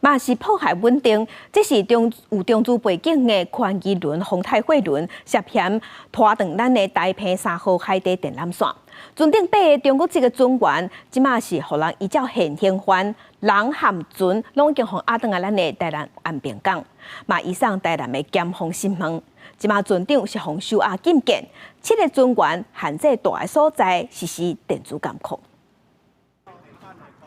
嘛是破壞穩定。這是中有中資背景的寬基輪宏泰貨輪涉嫌拖斷咱的台澎三號海底電纜線。船頂八个中國籍的船員，這馬是予人依照現行犯，人和船攏已經予押轉來咱的台南安平港，嘛移送台南的檢方審問。這馬船長是予收押禁見，七个船員限制蹛的所在實施電子監控。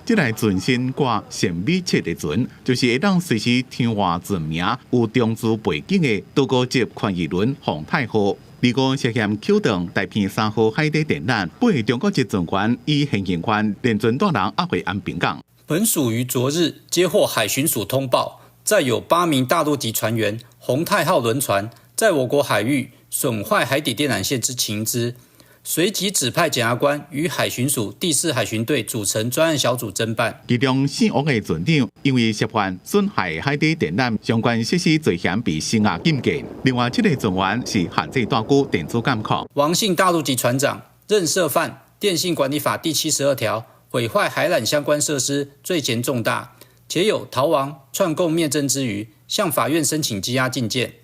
這台全新掛神秘漆的船，就是會當隨時聽話船名、有中資背景的多國籍寬裕輪宏泰號。二五涉嫌抾斷台澎三號海底電纜，八个中國籍船員以現行犯連船帶人押回安平港。本署於昨日接獲海巡署通報，載有八名大陸籍船員宏泰號輪船在我國海域損壞海底電纜線之情資，隨即指派檢察官與海巡署第四海巡隊組成專案小組偵辦。其中姓王的船長因為涉犯損害海底電纜相關設施罪嫌被聲押禁見。另外七个船員是限制蹛居電子監控。王姓大陸籍船長認涉犯電信管理法第72條毀壞海纜相關設施罪嫌重大，且有逃亡、串供滅證之虞，向法院申請羈押禁見。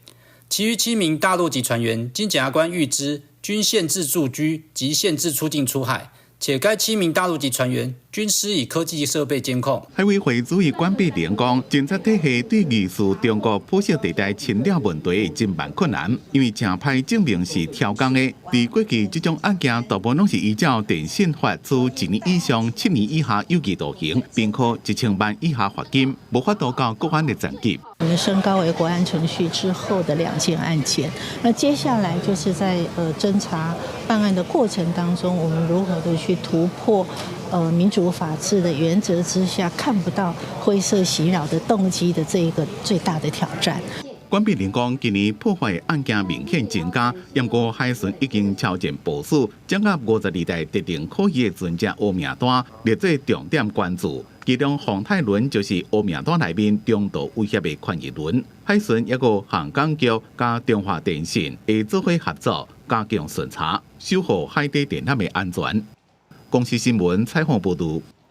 其餘七名大陸籍船員經檢察官諭知，均限制住居及限制出境出海，且該七名大陸籍船員均施以科技設備監控。海委會主委管碧玲講，偵察體系對疑似中國灰色地帶侵略問題真蠻困難，因為誠歹證明是挑工的。佇過去這種案件，大部分攏是依照電信法處一年以上七年以下有期徒刑，並科1000萬以下罰金，無法度到國安的層級。我們升高為國安程序之後的兩件案件，那接下來就是在偵查辦案的過程當中，我們如何的去突破民主法治的原則之下，看不到灰色襲擾的動機的這一個最大的挑戰。管碧玲講，今年破壞案件明顯增加，毋過海巡已經超前部署，掌握52台特定可疑的船隻烏名單，列做重點關注。其中宏泰輪就是烏名單內面中度威脅的寬裕輪。海巡抑閣航港局佮中華電信會做伙合作，加強巡查，守護海底電纜的安全。公視新聞採訪報導。